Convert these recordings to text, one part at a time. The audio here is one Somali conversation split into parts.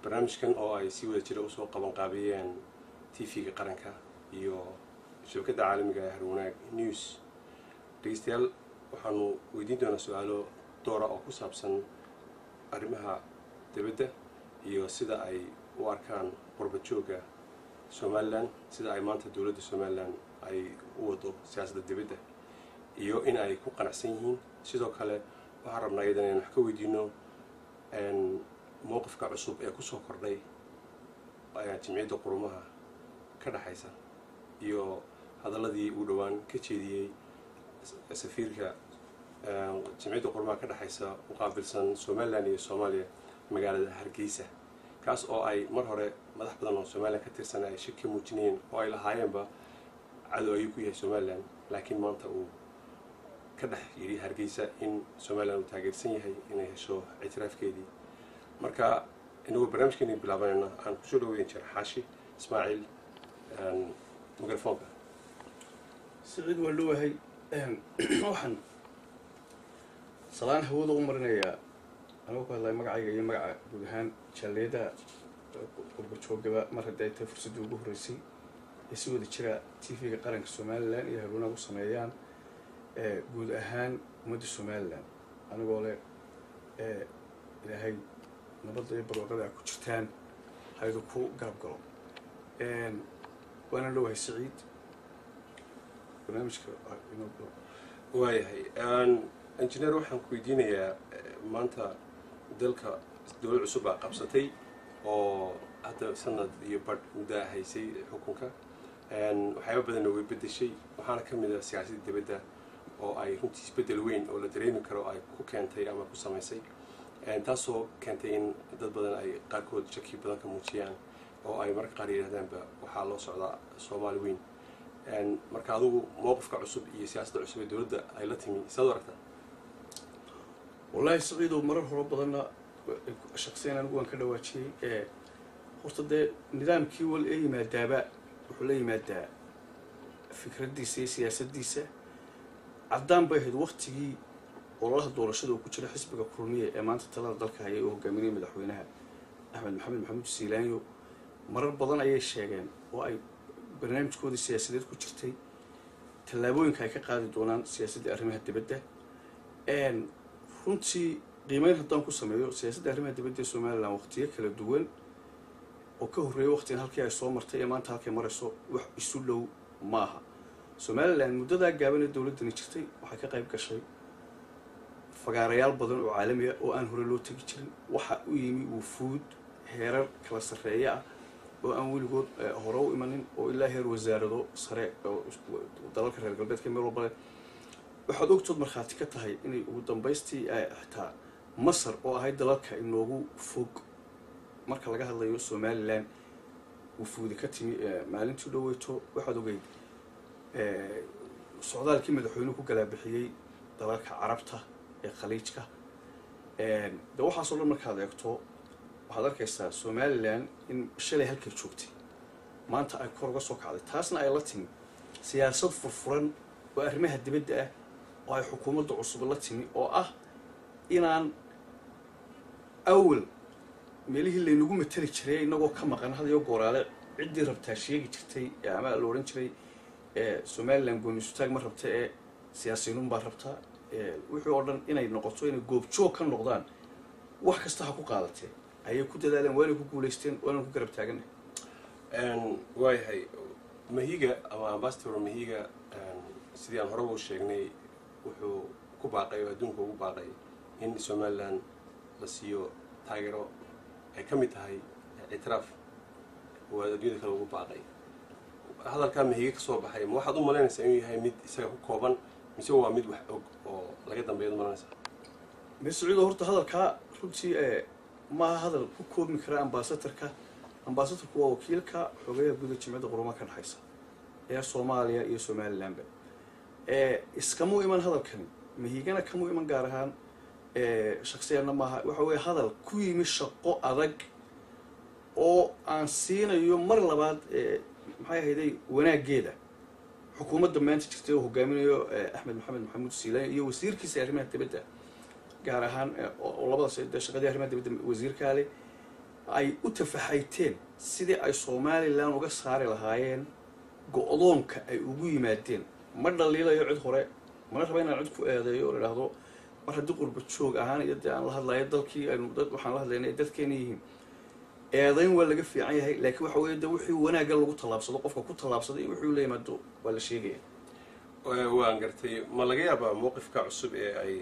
Barnaamijkan oo ay si wada jira usoo qaban qaabiyeen TV-ga qaranka iyo shabakadda caalamiga ee Harwanaag News. Dhegeystayaal, waxaanu weydiin doonaa su-aalo doora oo ku saabsan arrimaha dibadda iyo sida ay u arkaan qurba joogga Somaliland, sida ay maanta dowladda Somaliland ay u wado siyaasadda dibadda iyo in ay ku qanacsan yihiin. Sidoo kale waxaan rabnaa iyadan inaan wax ka weydiino mowqifka cusub ee kusoo kordhay Jimciyadda Qurumaha ka dhexaysa iyo hadalladii uu dhowaan ka jeediyey safiirka Jimciyadda Qurumaha ka dhexaysa u qaabilsan Somaliland iyo Soomaaliya magaalada Hargeysa, kaas oo ay mar hore madax badan oo Somaliland ka tirsan ay shaki muujinayeen oo ay lahaayeenba cadow ayuu ku yahay Somaliland, laakiin maanta uu ka dhex yidhi Hargeysa in Somaliland uu taageersan yahay inay hesho ictiraafkeedii. Marka inagoo barnaamijkeeni bilaabanayna, aan kusoo dhaweyn jira Xaashi Ismaaciil microfoonka. Siciid, waan dhowahay. Waxaan salaan hawada u marinayaa, anigoo ku hadlaya magacayga iyo magaca guud ahaan jaaliyadaha qurba joogaba, mar haddii ay tahay fursaddii ugu horreysay ee si wada jira TV-ga qaranka Somaliland iyo Harwanaag u sameeyaan, guud ahaan ummadda Somaliland, anigoo leh Ilaahay nabadda iyo barwaaqada ay ku jirtaan haydu ku garab galo. Waana dhowahay Siciid, barnaamijka inoo Waayahay injineer, waxaan ku weydiinayaa, maanta dalka dowlad cusub baa qabsatay oo hadda sanad iyo badh muddaa haysay xukunka. Waxyaaba badanna way bedeshay, waxaana ka mid ah siyaasadda dibadda oo ay runtii isbeddel weyn oo la dareemi karo ay ku keentay ama ku samaysay, taasoo keentay in dad badan ay qaarkood shaki badan ka muujiyaan oo ay mararka qaar yidhahdaanba waxaa loo socdaa Soomaali weyn. Marka adigu mowqifka cusub iyo siyaasadda cusub ee dowladda ay la timi saad u aragtaa? Wallaahi Saciidow, marar horo badanna shaqsiyan anigu waan ka dhawaajiyey. Horta dee nidaamkii wal ee yimaadaaba wuxuu la yimaadaa fikraddiisa iyo siyaasaddiisa. Caddaan bay ahayd waktigii ololaha doorashada uu ku jira xisbiga Kulmiye ee maanta talada dalka hayay uu hogaaminayay madaxweynaha Axmed Maxamed Maxamuud Siilaanyo. Marar badan ayay sheegeen oo ay barnaamijkoodii siyaasadeed ku jirtay tallaabooyinka ay ka qaadi doonaan siyaasadda arrimaha dibadda. Runtii qiimeyn haddaan ku sameeyo siyaasadda arrimaha dibadda ee Somaliland, waqtiyo kala duwan oo ka horreeyay waqtigan halkii ay soo martay ee maanta halkay marayso wax isu dhow maaha. Somaliland muddadaa gaaban ee dowladdani jirtay waxay ka qayb gashay fagaarayaal badan oo caalami ah oo aan hore loo tegi jirin. Waxa u yimi wufuud heerar kala sarreeya ah oo aan weligood hore u imanin, oo ilaa heer wasaarado sare oo dalalka reer galbeedka meel walba leh. Waxaad ogtood markhaati ka tahay inay ugu dambaystii xitaa Masar, oo ahayd dalalka inoogu fog marka laga hadlayo Somaliland, wufuudi ka timi maalintii dhoweyto. Waxaad ogeyd socdaalkii madaxweynuhu ku galaabixiyey dalalka Carabta ee Khaliijka. De waxaasoo dhan markaad eegto, waxaad arkaysaa Somaliland in shalay halkay joogtay maanta ay kor uga soo kacday, taasna ay la timi siyaasad furfuran oo arrimaha dibadda ah oo ay xukuumadda cusub la timi, oo ah inaan awal meelihii laynagu matali jiray inagoo ka maqan had iyo gooraale ciddii rabtaa sheegi jirtay ama la odhan jiray Somaliland gooni-isutaag ma rabta ee siyaasiyiinun baa rabtaa, wixii oo dhan inay noqoto inay goobjoog ka noqdaan, wax kasta ha ku qaadatee, ayay ku dadaaleen, waanay ku guulaysteen, waana ku garab taagannahay. Waayahay, Mahiga ama Ambassador Mahiga, sidii aan horeba u sheegnay, wuxuu ku baaqay oo adduunka ugu baaqay in Somaliland la siiyo taageero ay ka mid tahay ictiraaf oo adduunyada kale ugu baaqay. Hadalkaa Mahiga ka soo baxay, ma waxaad u malaynaysaa inuu yahay mid isaga ku kooban mise waa mid wax og oo laga dambeeyaad malanaysaa? Saciido, horta hadalkaa runtii maaha hadal ku koobmi kara ambassadorka. Ambassadorku waa wakiilka xogayaha guda Jimciyadda Qurumaha ka dhexaysa ee Soomaaliya iyo Somalilandba. Iskamuu iman hadalkani, Mahigana kamuu iman, gaar ahaan shaksiyanna maaha. Waxa weeye hadal ku yimi shaqo adag oo aan siinayo mar labaad, maxay ahayday, wanaaggeeda xukuumadda maanta jirtay oo hogaaminayo Axmed Maxamed Maxamuud Siilaan iyo wasiirkiisa arrimaha dibadda, gaar ahaan oo labadaas dee shaqadii arrimaha dibadda wasiirkaa leh. Ay u tafaxayteen sidii ay Somalilan uga saari lahaayeen go-doonka ay ugu yimaadeen. Ma dhaliilayo cid hore, mana raba inaan cid ku eedeeyo oo la idhaahdo mar haddii qurba joog ahaan iyo dee aan la hadlayo dalkii aynu dad waxaan la hadlayna ay dadkeena yihiin, eedayn waa laga fiican yahay. Laakiin waxa weeye de wixii wanaagga lagu tallaabsado, qofka ku tallaabsaday iyo wixii la yimaado waa la sheegaya. Waan gartay. Ma laga yaabaa mowqifka cusub ee ay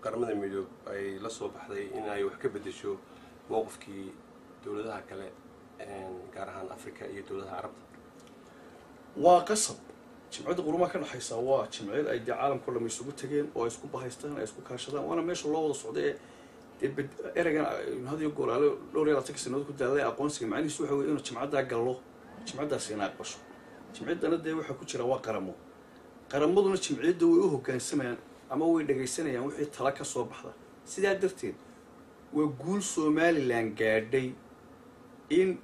Qaramada Midoob ay la soo baxday in ay wax ka bedesho mowqifkii dowladaha kale, gaar ahaan Africa iyo dowladaha Carabta? Waa qasab. Jimciyadda Qurumaha ka dhexaysa waa jimciyad ay dee caalamkao dham isugu tageen oo ay isku bahaystaan, ay isku kaashadaan, waana meesha loo wada socday. Ee dee ereygan had iyo goor aale dhowr iyo labaatanka sanadood ku daalay, aqoonsiga, macnihiisu waxa weye inuu jimcaddaa gallo, jimcaddaasi ina aqbasho. Jimciyaddana dee waxaa ku jira waa qaramo. Qaramaduna jimciyadda way u hoggaansamayaan ama way dhagaysanayaan wixii tala ka soo baxda. Sidaa darteed waa guul Somalilan gaadhay in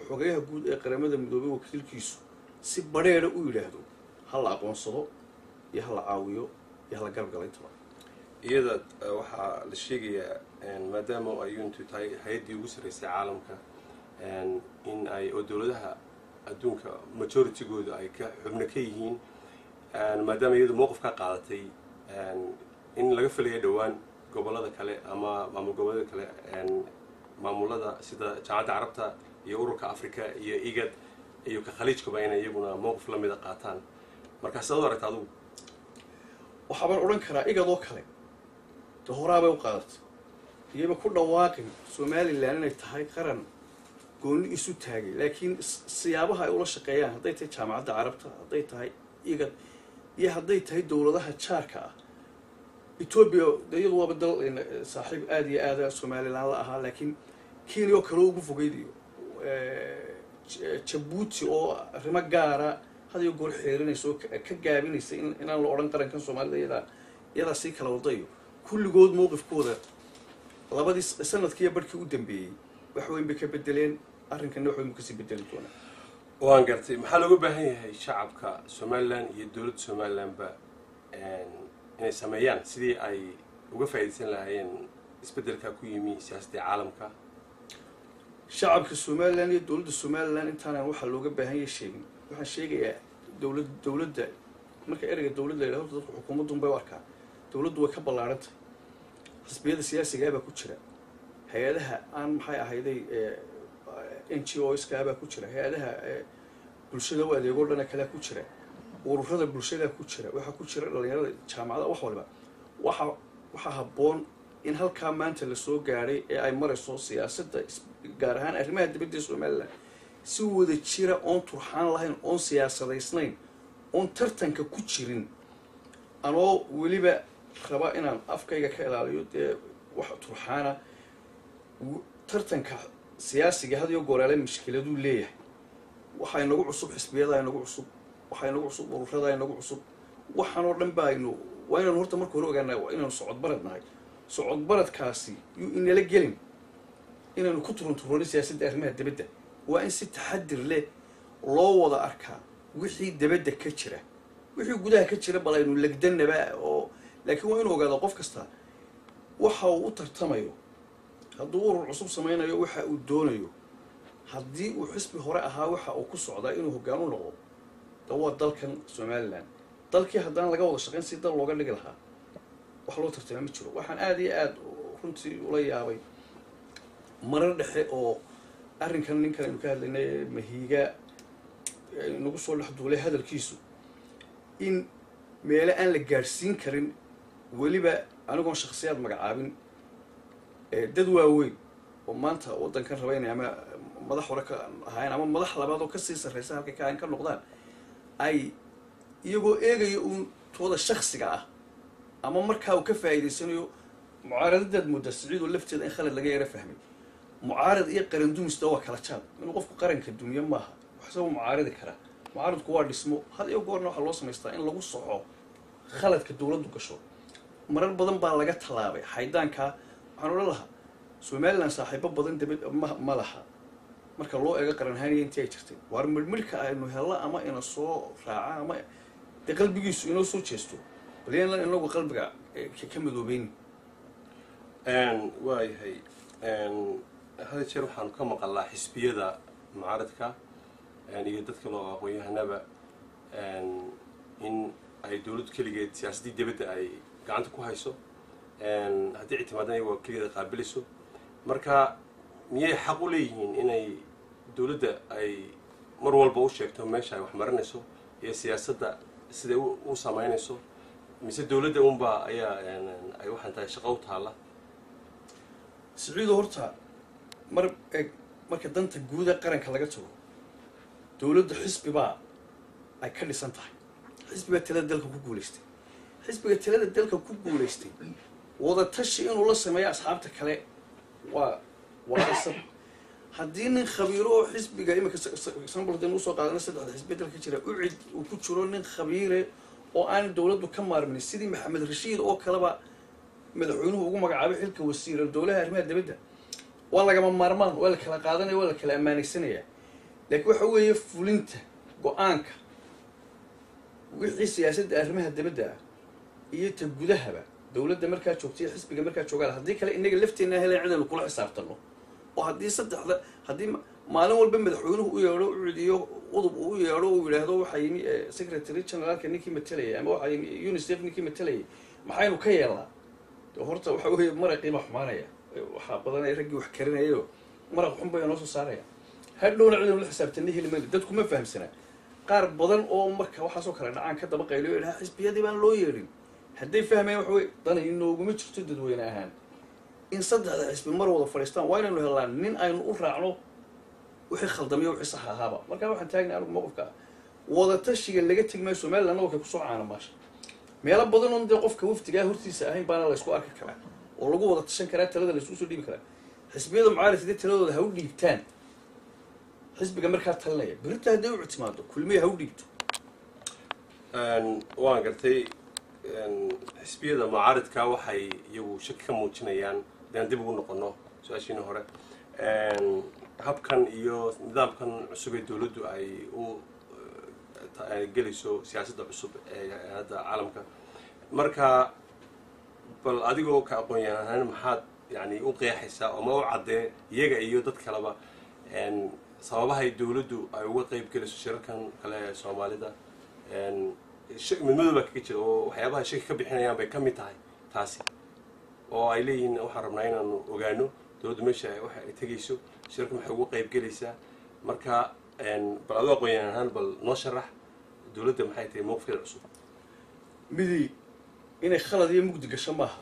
xogayaha guud ee Qaramada Midoobay wakiilkiisu si badheedha u yidhaahdo ha la aqoonsado iyo ha la caawiyo iyo ha la garab gala intaba. Iyada waxaa la sheegayaa, maadaama ay UN-tu tahay hay-addii ugu sarreysay caalamka, in ay oo dowladaha adduunka majority-gooda ay ka xubno ka yihiin, maadaama iyadu mowqif ka qaadatay, in laga filaya dhowaan gobollada kale ama maamul gobollada kale, maamulada sida Jaamacadda Carabta iyo Ururka Africa iyo IGAD iyo ka Khaliijkaba inay iyaguna mowqif la mida qaataan. Markaa sidaad u aragta adugu? Waxaabaan odhan karaa IGAD oo kale de horaabay u qaadatay, iyaba ku dhawaaqin Somalilan inay tahay qaran gooni isu taagay. Laakiin siyaabaha ay ula shaqeeyaan, hadday tahay Jaamacadda Carabta, hadday tahay IGAD iyo hadday tahay dowladaha jaarka ah, Etoobiya de iyadu waaba dal saaxiib aada iyo aada Somalilan la ahaa, laakiin Kenya oo kale ugu fogeyd iyo Jabuuti oo arrimo gaara had iyo goor xeerinaysa oo ka gaabinaysa inaan la odhan qarankan Soomaalida iyadaa sii kala wada, iyo kulligood mowqifkooda labadii sanadkiiyo barhkii u dambeeyey wax weyn bay ka bedeleen. Arrinkanna wax weyn buu kasii bedeli doonaa. Waan gartay. Maxaa looga baahan yahay shacabka Somalilan iyo dowladda Somalilanba inay sameeyaan sidii ay uga faa'iidaysan lahaayeen isbeddelka ku yimi siyaasadda caalamka? Shacabka Somalilan iyo dowladda Somalilan intaanan waxaa looga baahan yahay sheegin, waxaan sheegayaa dowladda. Marka ereyga dowlad la yidhahdo, dadku xukuumaddun bay u arkaa. Dowladdu way ka ballaarhantahay. Xisbiyada siyaasigaa baa ku jira, hay-adaha aan maxay ahayday NGO-ska baa ku jira, hay-adaha bulshada u adeego dhana kalea ku jira, ururada bulshada ku jira, waxaa ku jira dhalinyarada, jaamacada, wax waliba. Waxaa habboon in halkaa maanta lasoo gaadhay ee ay marayso siyaasadda, gaar ahaan arrimaha dibadda ee Somalilan, si wada jira oon turxaan lahayn, oon siyaasadaysnayn, oon tartanka ku jirin, anoo weliba raba inaan afkayga ka ilaaliyo dee wax turxaana. Tartanka siyaasiga had iyo gooraale mushkiladuu leeyahay. Waxaa inagu cusub xisbiyada inagu cusub, waxaa inagu cusub ururada inagu cusub. Waxaan oo dhan ba aynu waa inaynu horta marka hore ogaanaa waa inaynu socodbarad nahay. Socodbaradkaasi yuu inala gelin inaynu ku turunturoonay siyaasadda arrimaha dibadda. Waa in si taxadir leh loo wada arkaa wixii dibadda ka jira, wixii gudaha ka jira bal aynu legdanaba oo, laakiin waa inuu ogaado qof kasta waxa uu u tartamayo. Hadduu urur cusub samaynayo, waxa uu doonayo. Haddii uu xisbi hore ahaa, waxa uu ku socdaa inuu hoggaan u noqdo. Da waa dalkan Somalilan, dalkii haddaan laga wada shaqayn si dal looga dhigi lahaa, wax loo tartamaa ma jiro. Waxaan aada iyo aada runtii ula yaabay marar dhexe oo arrinkan ninkan aynu ka hadlaynay, Mahiiga, nagu soo dhex duulay hadalkiisu in meele aan la gaadhsiin karin, weliba anigoon shakhsiyaad magacaabin, dad waaweyn oo maanta waddankan raba inay ama madax hore ka ahaayeen ama madax labaad oo kasii sarreysa halkay ka ahayn ka noqdaan, ay iyagoo eegaya uun tooda shaksiga ah ama markaa uu ka faa'iidaysanayo mucaaradadaad moodaa, Siciid, oo lafteeda in khalad laga yara fahmay. Mucaarad iyo qaran dumista waa kala jaad. Inuu qofku qaranka dumiyo maaha, wax isagoo mucaaradi karaa. Mucaaradku waa dhismo, had iyo goorna waxaa loo samaystaa in lagu soxo khaladka dowladdu gasho. Marar badan baa laga tallaabay xaydaankaa. Waxaan odhan lahaa Somalilan saaxiibo badan dabad ma laha marka loo eego qaran ahaan iyo intii ay jirtay. Waar midhmidhka aynu hello ama ina soo raaca ama dee qalbigiisu inoo soo jeesto, bal yaan inagu qalbiga ka madoobeyn. Waayahay. Hada jeer waxaanu ka maqalnaa xisbiyada mucaaradka iyo dadka loo aqoon-yahanaba in ay dowladdu keligeed siyaasaddii dibadda ay gacanta ku hayso, haddii ictimaadana iyagoo keligeed ay qaabilayso. Marka miyay xaq u leeyihiin inay dowladda ay mar walba u sheegto meesha ay wax marinayso iyo siyaasadda siday u samaynayso, mise dowladda unbaa ayaa ay waxaan tahay shaqo u taalla? Siciido, horta mar eg, marka danta guuda qaranka laga tago, dowladda xisbi baa ay ka dhisan tahay, xisbi baa talada dalka ku guulaystay. Xisbiga talada dalka ku guulaystay wadatashi inuu la sameeyo asxaabta kale waa qasab. Haddii nin khabiiro oo xisbiga iminka, example haddaynu usoo qaadano saddexda xisbiya dalka jira, UCID uu ku jiro nin khabiire oo aan dowladdu ka maarmin, sidii Maxamed Rashiid oo kaleba madaxweynuhu ugu magacaabay xilka wasiiral dowlaha arrimaha dibadda, waa lagama maarmaan, waa la kala qaadanaya, waa la kala ammaanaysanaya. Laakiin waxa weeye fulinta go-aanka wixii siyaasadda arrimaha dibadda ah iyo ta gudahaba dowladda markaa joogta iyo xisbiga markaa joogaan. Haddii kale inaga lafteenna helan cid aynu kula xisaabtano, oo haddii saddexda haddii maalin walba madaxweynuhu u yeedho UCID iyo UDUB uu u yeedho, uu yidhaahdo waxaa yimi secretary generaalka ninkii matalayay ama waxaa yimi UNICEF ninkii matalayay, maxaynu ka yeelnaa? De horta waxa weeye maraqii baa xumaanaya, waxaa badanaya raggii wax karinayayo, maraq xun bay noo soo saaraya. Hadhowna cidaynu la xisaabtana heli mayno. Dadku ma fahamsanaa, qaar badan oo marka waxaasoo kale dhacaan ka daba qayliyo idhaha xisbiyadii baan loo yeedhin, hadday fahmayaan waxa weye dani inooguma jirto dadweyne ahaan in saddexda xisbi mar wada fadhiistaan. Waa inaynu helnaa nin aynu u raacno wixii khaldamiyo wixii sax ahaaba. Markaa waxaan taagnay anigu mowqifka ah wadatashiga laga tegi maayo. Somalilandna wakay kusoo caanamaasha meelo badan oon dee qofka wafdigaa hortiisa ahayn baana la ysku arki karaa oo lagu wada tashan karaa, talada la isugu soo dhiibi karaa. Xisbiyada mucaaradka dee taladooda ha u dhiibtaan xisbiga markaa talinaya. Berita hadday u timaado, Kulmiya ha u dhiibto. Waan gartay. Xisbiyada mucaaridka waxay iyagu shaki ka muujinayaan, haddaan dib ugu noqono su-aashiina hore, habkan iyo nidaamkan cusub ee dowladdu ay u gelayso siyaasadda cusub ee hadda caalamka. Marka bal adigoo ka aqoon-yahan ahaan, maxaad yani u qeexaysaa ama u caddee iyaga iyo dad kaleba sababahay dowladdu ay uga qeyb gelayso shirarkan kale ee Soomaalida? Midmadow baa kaga jira oo waxyaabaha shaki ka bixinayaan bay ka mid tahay taasi, oo ay leeyihiin waxaan rabnaa inaanu ogaano dowladdu meesha waxa ay tegayso, shirarka maxay uga qeyb gelaysaa. Marka bal adoo aqoon-yahan ahaan, bal noo sharax dowladda maxay tahay mowqifkeeda cusub? Midii inay khalad iyo mugdi gasho maaha.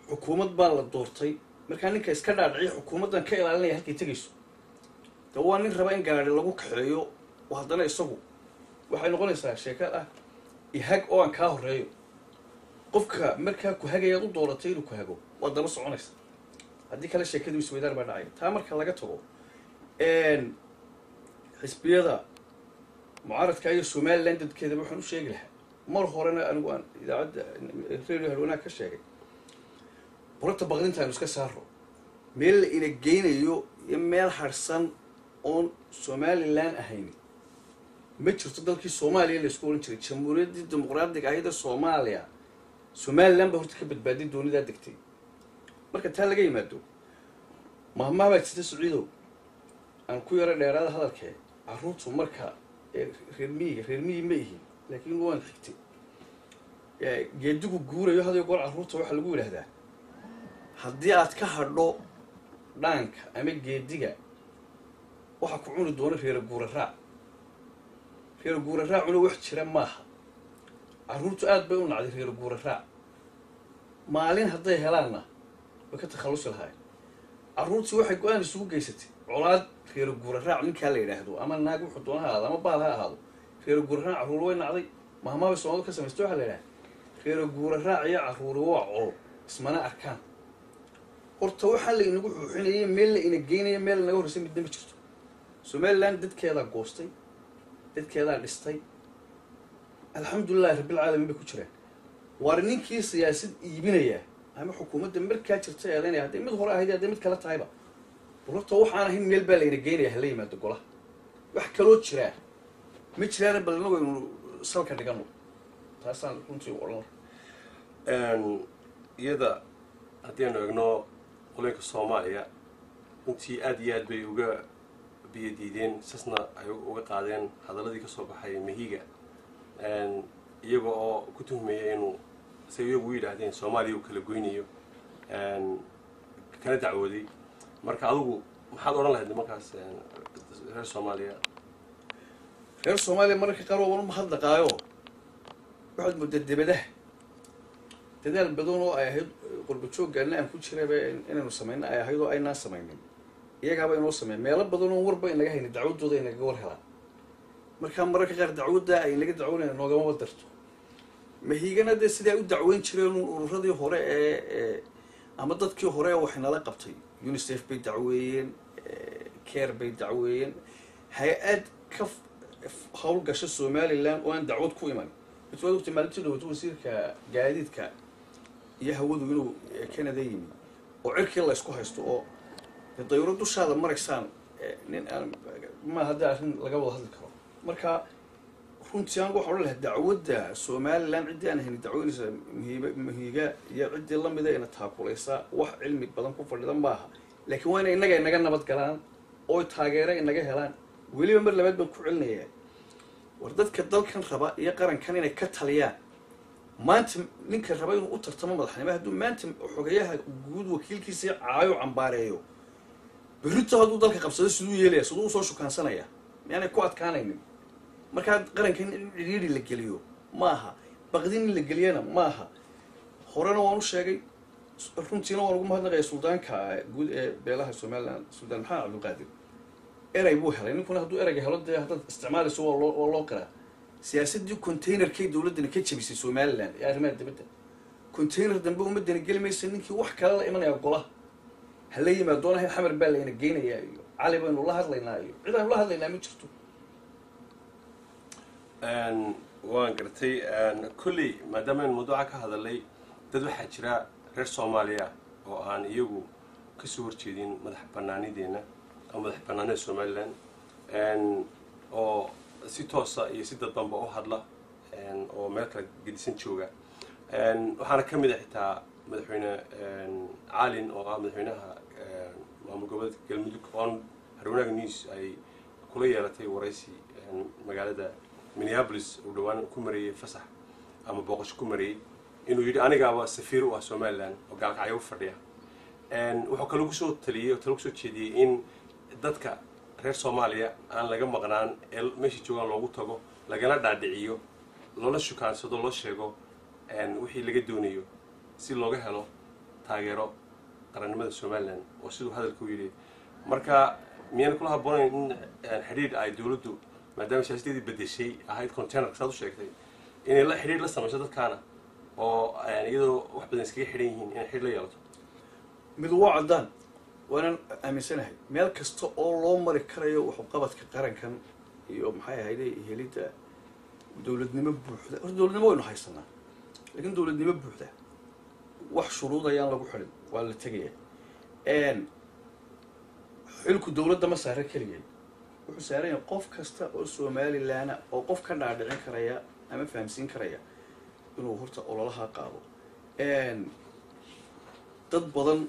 Xukuumad baa la doortay. Markaa ninka iska dhaadhiciya xukuumaddan ka ilaalinaya halkay tegayso, de waa nin raba in gaari lagu kaxeeyo oo haddana isagu waxay noqonaysaa sheeka ah ihag oo aan kaa horreeyo. Qofka markaa ku hagayaad u dooratay inuu ku hago waad daba soconaysa, haddii kale sheekadu isweydaar baa dhacaya. Taa marka laga tago, xisbiyada mucaaradka iyo Somaliland dadkeedaba waxaan u sheegi lahaa, mar horena anigu aan idaacadda Radio Harwanaag ka sheegay, borta baqdinta aynu iska saaro. Meel la ina geynayo iyo meel harsan oon Somaliland ahayn ma jirto. Dalkii Soomaaliya laysku ohan jiray, Jamhuuriyaddii Dimuqraadiga ahayd ee Soomaaliya, Somaliland baa horta ka badbaaday doonidaa degtay. Marka taa laga yimaado, mahmaha baa jirta, Saciidow, aan ku yaro dheeraada hadalkee. Carruurtu marka reer miyiga, reer miyi ma ihin laakiin waan xigtay, geedigu guurayo hadayo goor carruurta waxaa lagu yidhaahdaa haddii aad ka hadho dhaanka ama geediga, waxaa ku cuni doona reera guura raac. Reera guura raacuna wax jira maaha. Carruurtu aad bay u nacday reera guura raac. Maalin hadday helaanna way ka takhallusi lahaayeen. Carruurtii waxay go-aan isugu geysatay colaad reera guura raac ninkaa la yidhaahdo, ama naag wuxuu doona ha ahaado ama baal ha ahaado. Reera guura raac carruur way nacday. Mahmaabay Soomaalidu ka samaystay, waxaa la yidhaha reera guura raac iyo carruuri waa col, ismana arkaan. Horta waxaa la inagu xuuxinayay meel la ina geynaya, meel naga horreysay midna ma jirto. Somaliland dadkeedaa goostay, dadkeedaa dhistay, alxamdulilahi rabbilcaalamiin bay ku jiraan. Waar ninkii siyaasad iibinaya ama xukuumadda markaa jirta eedaynaya, hadday mid hore ahayd, hadday mid kale tahayba, bal horta waxaan ahayn meel baa layna geynaya hala yimaado golaha. Wax kaloo jiraa ma jiraana, bal inagu aynu salka dhigano. Taasaan runtii u odhan lahaa. Iyada haddii aynu eegno qolooyinka Soomaaliya Runtii aada iyo aad bay uga biyo diideen, sasna ay uga qaadeen hadaladii kasoo baxay Mahiga, iyaga oo ku tuhmaya inuu, say iyagu u yidhaahdeen, Soomaaliya uu kala goynayo, kana dacwooday. Marka adigu maxaad odhan lahayd nimankaas reer Soomaaliya? Reer Soomaaliya mararka qaar waa mahadnaqaayo. Waxaad moodaa debadaha dadaal badan oo ay ahayd qurba jooggaana aan ku jiraba inaynu samayno ay ahayd oo aynaan samaynin, iyagaaba inoo sameyn. Meelo badan oo warba inaga hayna dacwadooda inagaga war helaan. Markaa mararka qaar dacwadda ay naga dacwoonaya noogamaba darto. Mahiigana dee siday u dacweyn jireen ururadii hore ee ama dadkii hore wax nala qabtay, UNICEF bay dacweeyeen, CARE bay dacweeyeen, hay-ad ka howlgasha Somaliland oo aan dacwad ku iman. Waad ogtay maalintii dhawaato wasiirka gaadiidka iyo hawadu inuu Canada yimi oo cirkii la isku haysto oo dayuro dushaada maraysaan nin aan ma hadda arrin laga wada hadli karo. Marka runtii anigu waxaan odhan lahaa dacwadda Somaliland ciddii aan hayni dacweynaysa, Mahiiga iyo ciddii lamida ina taakulaysa, wax cilmi badan ku fadhida maaha, laakiin waa inay innaga inaga nabad galaan oo taageero inaga helaan. Weliba mar labaad baan ku celinayaa, war dadka dalkan raba iyo qarankan inay ka taliyaan maanta, ninka raba inuu u tartamo madaxnimo, hadduu maanta xogayaha guud wakiilkiisii caayo cambaareeyo, berrito hadduu dalka qabsado siduu yeelaya, siduu usoo shukaansanaya? Miyaanay ku adkaanaynin? Markaa qarankan in cidhiidhi la geliyo maaha, baqdin in la geliyana maaha. Horena waan u sheegay, runtiina waan ugu mahadnaqaya suldaanka guud ee beelaha Somaliland, Suldaan Maxamed Cabdulqaadir. Erey buu helay ninkuna, hadduu ereyga helo dee haddaad isticmaalayso waa loo qiraa. Siyaasaddii containerkay dowladdani ka jabisay Somaliland ee arrimaha dibadda, container dambe ummadani geli maysa. Ninkii wax kale la imanaya golaha hala yimaado ahayn Xamar baa layna geynayaa iyo Cali baynu la hadlaynaa iyo cid aynu la hadlaynaa ma jirto. Waan gartay. Kolley maadaama aynu mawduuca ka hadalay, dad waxaa jira reer Soomaaliya oo aan iyagu kasoo horjeedin madax banaanideena ama madax banaanida Somaliland, oo si toosa iyo si dadbanba u hadla oo meel kala gedisan jooga. Waxaana ka mid a xitaa Madaxweyne Caalin oo ah madaxweynaha maamul goboleedka Galmudug, oon Harwanaag News ay kula yeelatay waraysi magaalada Minneapolis uu dhawaan ku marayey fasax ama booqasho ku marayey, inuu yidhi anigaaba safiir u ah Somaliland oo Gaalkacyo u fadhiya. Wuxuu kaloo kusoo taliyey oo talo kusoo jeediyey in dadka reer Soomaaliya aan laga maqnaan ee meesha joogaan loogu tago, lagana dhaadhiciyo, loola shukaansado, loo sheego wixii laga doonayo si looga helo taageero qarannimada Somaliland, oo siduu hadalka u yidhi. Marka miyaan kula habboonayn in xidhiidh ay dowladdu, maadaama siyaasadeedii bedeshay ahayd containerka saad u sheegtay, inay la xidhiidh la samayso dadkaana oo iyadoo wax badan iskaga xidhan yihiin inay xidhiidh la yeelato? Mid waa caddaan, waanaan aaminsanahay meel kasta oo loo mari karayo waxuqabadka qarankan iyo maxay ahayde helidda dowladnimo buuxda. Horta dowladnimo waynu haysanaa, laakiin dowladnimo buuxda wax shuruud ayaan lagu xidhin, waa la tegaya. Xilku dowladda ma saara keligeed, wuxuu saaran yahay qof kasta oo Somalilandna oo qof ka dhaadhicin karaya ama fahamsiin karaya inuu horta ololaha qaado. Dad badan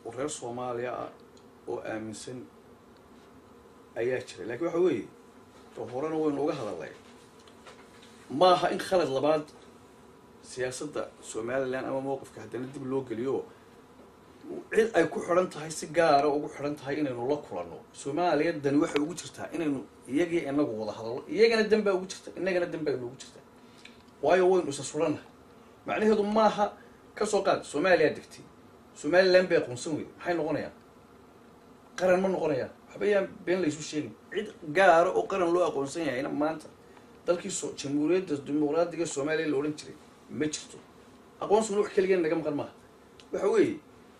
oo reer Soomaaliya ah oo aaminsan ayaa jira, lakiin waxa weeye to horena waynu uga hadalnay, maaha in khalad labaad siyaasadda Somaliland ama mowqifka haddana dib loo geliyo. Cid ay ku xidhan tahay, si gaara ugu xidhan tahay inaynu la kulanno Soomaaliya, dani waxay ugu jirtaa inaynu iyagii inagu wada hadallo. Iyagana dan baa ugu jirta, innagana dan baa inoogu jirta, waayo waynu isa surannahay. Macnaheedu maaha kasoo qaad Soomaaliya degtay, Somaliland bay aqoonsan weyday, maxay noqonayaan? Qaran ma noqonayaan. Waxba yaan been laysu sheegin. Cid gaara oo qaran loo aqoonsan yahayna maanta dalkii Jamhuuriyadda Dimuqraadiga Soomaaliya la odhan jiray ma jirto. Aqoonsiguna wax keligeen naga maqan maaha. Waxa weeye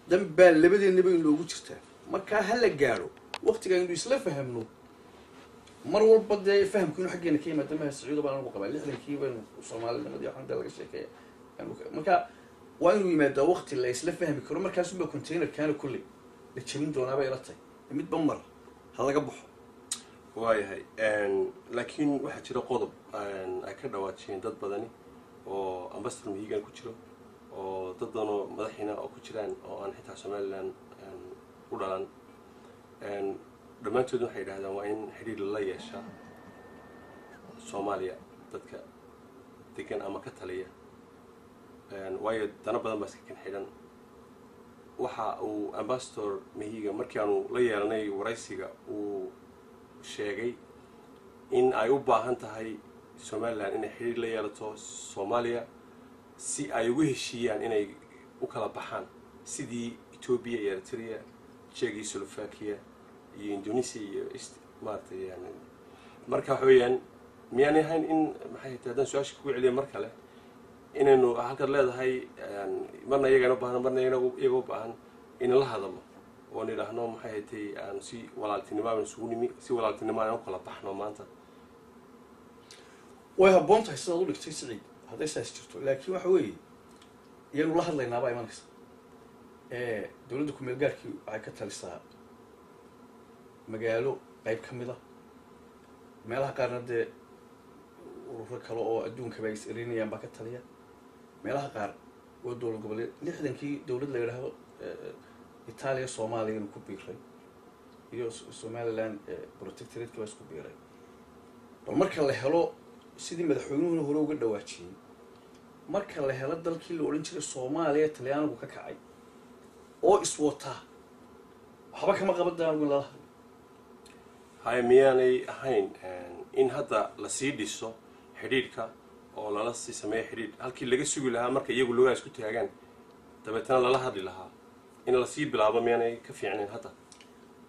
dan baa labadeennaba in loogu jirtaa. Markaa ha la gaadho waktiga aynu isla fahamno. Mar walba dee fahamku inuu xaggeena ka yimaada maha. Sacuudo baan anigu qabaa, 60-kii baynu Soomaalinimadii waxaan dee laga sheekeeya. Marka waa inuu yimaadaa wakti la isla fahmi karo, markaasunbaa containerkaana kolley la jebin doonaabay ila tahay. Midba mar ha laga baxo. Waayahay, laakiin waxaa jira qodob ay ka dhawaajiyeen dad badani oo ambassador Mahigan ku jiro oo dad badanoo madaxiina oo ku jiraan oo aan xitaa Somaliland u dhalan. Dhammaantood waxay yidhahdaan waa in xidhiir lala yeeshaa Soomaaliya dadka degan ama ka taliya, waayo dano badan baa iska kan xidhan. Waxa uu Ambassador Mahiga, markii aanu la yeelanay waraysiga, uu sheegay in ay u baahan tahay Somaliland inay xidhiir la yeelato Soomaaliya si ay ugu heshiiyaan inay u kala baxaan, sidii Etoobiya iyo Eritrea, Czech iyo Slovakia iyo Indonesia iyo East, maaragtay. Yani marka waxa weeyaan, miyaanay ahayn in, maxay tahay, haddaan su-aasha kugu celiya mar kale, inaynu halkaad leedahay marna iyagana u baahan, marna iyaga u baahan, in la hadalno oo nidhaahno, maxay haytay, aan si walaaltinimo aan isugu nimi, si walaaltinimo aan u kala baxno maanta? Way habboon tahay sidaad u dhigtay, Siciid, hadday saas jirto. Laakiin waxa weeye, iyanu la hadlaynaabaa imanaysa. Dowladda kumeel gaarkii waxay ka talisaa magaalo qayb ka mid a, meelaha qaarna dee ururo kale oo adduunkaba ay is erinayaan baa ka taliya. Meelaha qaar waa dowlad goboleed. 60-kii dowlad la yidhaahdo Itaaliya Soomaaliyana ku biiray iyo Somaliland protectorate baa isku biiray. Bal marka la helo, sidii madaxweynuhuna hore uga dhawaajiyey, marka la helo dalkii la odhan jiray Soomaaliya Talyaanigu ka kacay oo iswataa, waxba kama qaban anigu in lala hadlo. Haye, miyaanay ahayn in hadda lasii dhiso xidhiidhka oo lala sii sameeyo xidhiidh, halkii laga sugi lahaa marka iyagu lugaha isku taagaan dabeetana lala hadli lahaa, in lasii bilaabo miyaanay ka fiicnayn hadda?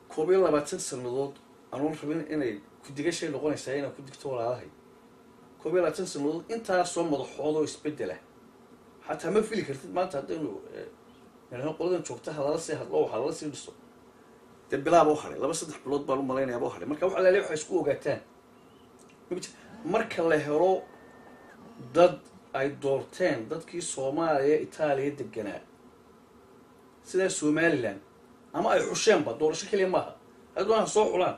21 sanadood anuun rabin inay ku-digashay noqonaysaa inaan ku digto walaalahay. 21 sanadood intaasoo madaxood oo isbedela xataa ma fili kartid. Maanta haddaynu nidhahno qoladan joogta ha lala sii hadlo, waxa lala sii dhiso, dee bilaaba u hadhay, 2-3 bilood baan u malaynayaaba u hadhay. Marka waxa laale waxay isku ogaataan marka la helo dad ay doorteen dadkii Soomaaliya Itaaliya deganaa sidaa Somaliland, ama ay xusheenba, doorasho keliya maaha, hadduna ha soo xulaan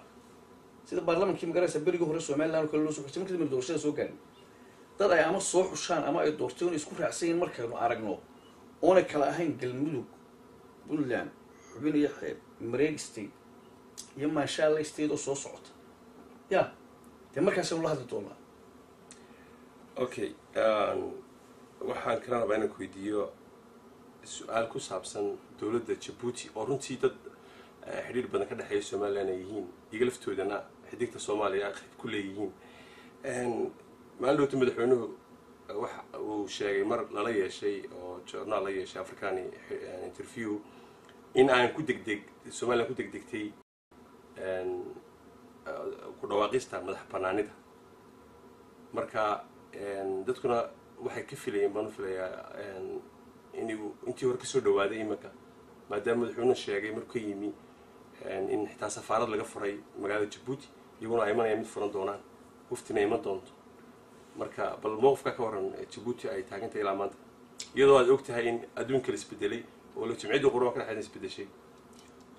sida baarlamankii magaraysa berigii hore Somaliland oo kale loo soo xushay. Markii dambe doorashada soo gaarin, dad ay ama soo xushaan ama ay doorteen oo isku raacsan yihiin markaynu aragno, oonay kala ahayn Galmudug, Puntland, Xubin iyo Xeeb, Mareeg State iyo Manshaalla State oo soo socota, ya dee markaasaynu la hadli doonaa. Okay, waxaan kala rabaa inaan ku weydiiyo su-aal ku saabsan dowladda Jabuuti, oo runtii dad xidhiir badan ka dhexeeya Somaliland ay yihiin, iyaga laftoodana xidigta Soomaaliya ay qayb ku leeyihiin. Maalin dhowta madaxweynuhu waxa uu sheegay mar lala yeeshay oo journaal la yeeshay Africani interview in aan ku degdeg Somaliland ku degdegtay ku dhawaaqista madax banaanida. Marka dadkuna waxay ka filayeen, baan u filayaa, inuu intii hore kasoo dhawaaday iminka, maadaama madaxweynuhu sheegay markuu ka yimi in xitaa safaarad laga furay magaalada Jabuuti, iyaguna ay imanayaan, mid furan doonaan, waftina iman doonto. Marka bal mowqifka ka waran Jabuuti ay taagantay ilaa maanta, iyadoo aad og tahay in adduunka la isbedelay oo la Jimciyadda Qurumaha ka dhexeeda isbedeshay?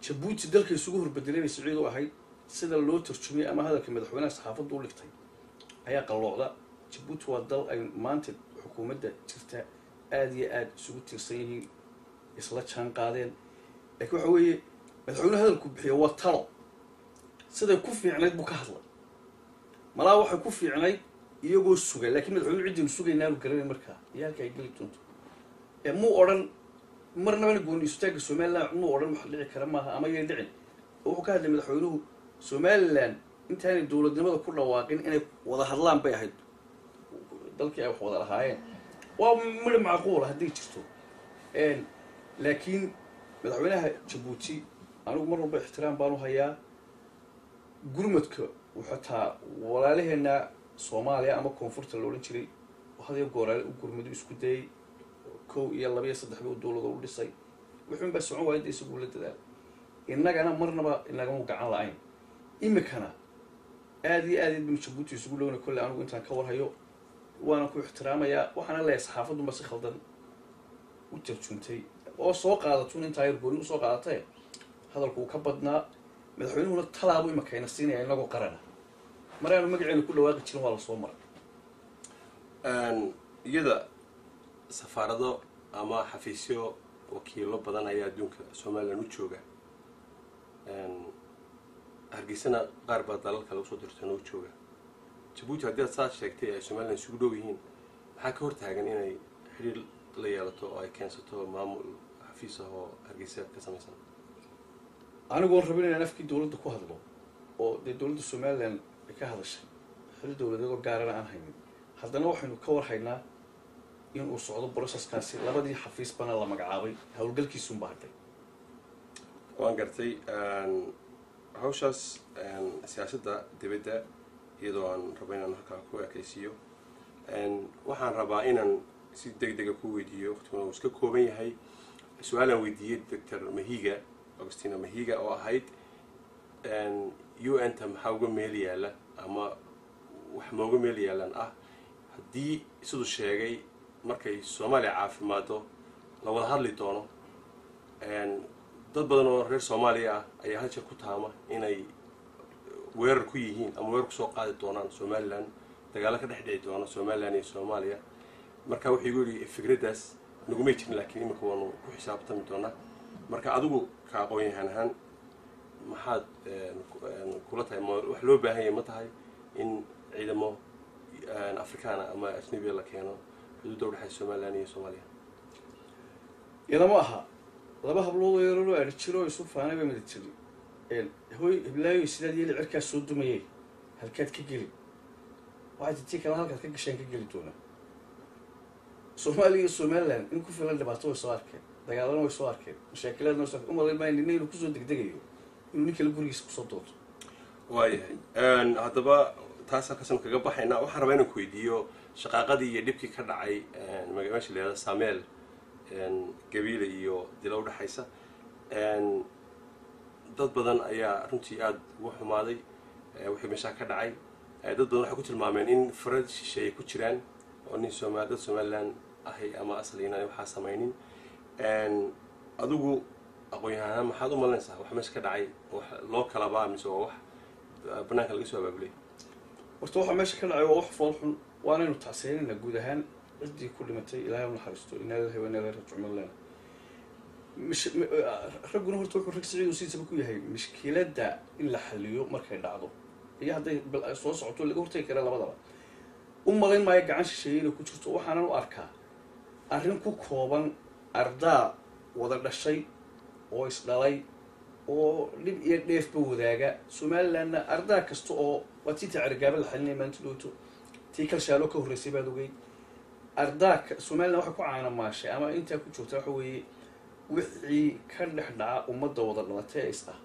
Jabuuti dalka isugu horbedelay bay, Siciid, u ahayd. Sida loo tarjumay ama hadalka madaxweynaha saxaafaddu u dhigtay ayaa qalloocda. Jabuuti waa dal ay maanta xukuumadda jirta aada iyo aada isugu tiirsan yihiin, isla jaan qaadeen. Laakiin waxa weeye, madaxweynuhu hadalku bixiyo waa talo, siday ku fiicnayd buu ka hadlay. Malaa waxay ku fiicnayd iyagoo sugay, laakiin madaxweynuhu ciddaynu sugaynaanu garanay markaa iyo halka ay geli doonto. Muu odhan marnabana gooni istaagga Somaliland, muu odhan wax dhici kara maaha ama yay dhicin. Wuxuu ka hadlay madaxweynuhu Somaliland intaanay dowladnimada ku dhawaaqin inay wada hadlaan bay ahayd dalkii ay wax wada lahaayeen. Waa midho macquula hadday jirto. Laakiin madaxweynaha Jabuuti anigu mar walba ixtiraam baan u hayaa. Gurmadka xataa walaalaheena Soomaaliya ama koonfurta la odhan jiray hadiyo gooraale u gurmadu isku dayay, kow iyo laba iyo saddexba u dowlado u dhisay, wuxuun baa socon waaya, isagu la dadaal. Innagana marnaba inagamu gacan la-ayn. Imikana aada iyo aad baynu Jabuuti isugu dhowna. Kolle anigu intaan ka warhayo waana ku ixtiraamayaa. Waxaana leeyahay saxaafadunba si khaldan u tarjuntay oo soo qaadatun intaa yar gooni usoo qaadatay. Hadalku uu ka badnaa. Madaxweynuhuna talaabuu imakayna siinaya inagoo qarana mar aanu magaceenu ku dhawaaqi jirin waa lasoo maray. Iyada safaarado ama xafiisyo wakiilo badan ayaa adduunka Somaliland u jooga. Hargeysana qaar baa dalalka lagu soo dirto noo jooga. Jabuuti haddii aad saas sheegtay ay Somalilan isugu dhow yihiin, maxaa ka hortaagan inay xiriir la yeelato oo ay keensato maamul xafiis ah oo Hargeysa ka samaysan? Anigoon rabin inaan afkii dowladda ku hadlo, oo dee dowladda Somalilan ay ka hadashay, xil dowladeed oo gaarana aan haynin, haddana waxaynu ka warhaynaa in uu socdo processkaasi. Labadii xafiis bana la magacaabay, howlgalkiisunba hadhay. Waan gartay. Hawshaas siyaasadda dibadda, iyadoo aan rabo inaan halkaa ku ekaysiiyo, waxaan rabaa inaan si deg dega ku weydiiyo, waqtiguna uu iska kooban yahay, su-aalaan weydiiyey Doctor Mahiga, Augustina Mahiga, oo ahayd UN-ta maxaa uga meel yaala ama wax mooga meel yaalan ah haddii siduu sheegay markay Soomaaliya caafimaado la wada hadli doono. Dad badan oo reer Soomaaliya ah ayaa hal jeer ku taama inay weerar ku yihiin ama weerar kusoo qaadi doonaan Somalilan, dagaalo ka dhex dhici doono Somalilan iyo Soomaaliya. Marka wuxuu igu yidhi fikraddaas nagumay jirin, laakiin iminka waanu ku xisaabtami doonaa. Marka adigu ka aqoon-yahan ahaan maxaad kula tahay? Ma wax loo baahan yahay ma tahay in ciidamo Afrikaana ama ajnabiya la keeno xuduudda udhexaysa Somalilan iyo Soomaaliya? Ilama aha. Laba hablood oo yararoo adhi jiro oo isu faanay bay mada tiri: "Hoy hiblaayoy, sidaad yeeli? Cirkaas soo dumayay, halkaad ka geli?" Waxay ti tii kalena: "Halkaad ka gasheen ka geli doonaa." Soomaaliya iyo Somaliland in ku filan dhibaato way soo arkeen, dagaalana way soo arkeen, mashaakilaadna way soo arkeen. Umalayn maayo nina inuu kusoo degdegayo inuu nin kale gurigiisa kusoo doonto. Waayahay, haddaba taas halkaasaan kaga baxaynaa. Waxaan rabaa inaan ku weydiiyo shaqaaqadii iyo dhibkii ka dhacay meesha la yihahdo Sameel, Gabiile iyo Dila udhexaysa. Dad badan ayaa runtii aada uga xumaaday wixii meeshaa ka dhacay. Dad badan waxay ku tilmaameen in farad shisheeye ku jiraan oo nin Sooma dad Somaliland ahay ama asliina waxaa samaynin. Adigu aqoon-yahanaan maxaad u malinaysaa wax meesha ka dhacay? Wax loo kalabaa mise waa wax banaanka laga soo abaabulay? Horta waxaa meesha ka dhacay waa wax fool xun, waanaynu tacsiyanayna guud ahaan ciddii ku dhimatay. Ilaahay u naxariisto. Inaa lillahi wa inaa ilayhi raajicuun lena. Ragguna horta wuxuu rag siciid uu sidiisaba ku yahay mishkiladda in la xaliyo markay dhacdo iyo hadday soo socoto laga hortagi kara labadaba. U malayn maayo gacan shisheeye inay ku jirto. Waxaanan u arkaa arrin ku kooban ardaa wada dhashay oo isdhalay oo dhib iyo dheefba wadaaga. Somalilandna ardaa kasta oo waa tii tacergaaba la xalinaya maalinta dhowto, tii kalshaalo ka horreysay baad ogeyd. Ardaa Somaliland waxay ku caanamaashay ama intaa ku joogta waxa weeye wixii ka dhex dhaca ummadda wada dhalatay ee is ah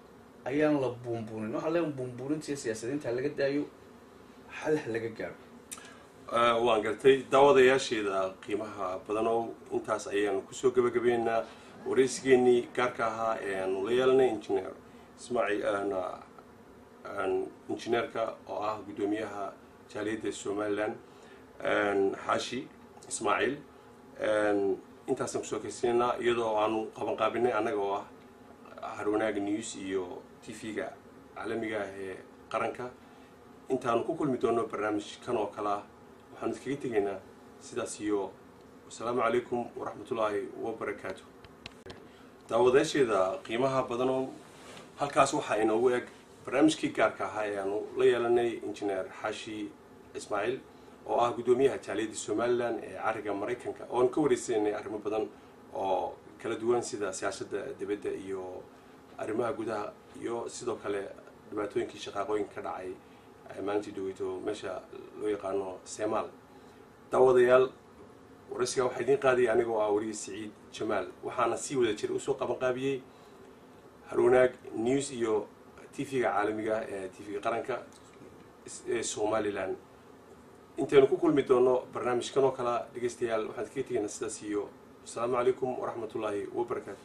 ayaan la buunbuunin. Waxaa leeyahay buunbuuninta iyo siyaasadiinta laga daayo, xal ha laga gaaro. Waan gartay. Daawadayaasheeda qiimaha badanow, intaas ayaanu kusoo gebagabeynaa waraysigeenii gaarka ahaa ee aanu la yeelanay Engineer Ismaaciil, injineerka oo ah guddoomiyaha jaaliyadda Somaliland, Xaashi Ismaaciil. Intaasaan kusoo kaysiinaynaa, iyadoo aanu qabanqaabinay annaga oo ah Harwanaag News iyo TV-ga caalamiga ah ee qaranka. Intaanu ku kulmi doono barnaamij kan oo kale ah, waxaanu iskaga tegaynaa sidaas iyo wasalaamu calaykum waraxmatullaahi wabarakaatu. Daawadayaasheeda qiimaha badanoo, halkaas waxaa inoogu eg barnaamijkii gaarka ahaa ee aanu la yeelanay Injineer Xaashi Ismaaciil oo ah guddoomiyaha jaaliyadda Somalilan ee cariga Maraykanka, oon ka wareysanay arrimo badan oo kala duwan, sida siyaasadda dibadda iyo arrimaha gudaha, iyo sidoo kale dhibaatooyinkii shaqaaqooyinka ka dhacay maalintii dhaweyto meesha loo yaqaano Semaal. Daawadayaal, waraysigaa waxaa idiin qaadayay anigoo ah wariye Siciid Jamaal, waxaana sii wada jira usoo qabanqaabiyey Harwanaag News iyo TV-ga caalamiga ee TV-ga qaranka ee Somalilan. Intaynu ku kulmi doono barnaamijkan oo kala, dhegeystayaal, waxaan iskaga tegaynaa sidaas iyo asalaamu calaykum waraxmatullaahi wabarakaatu.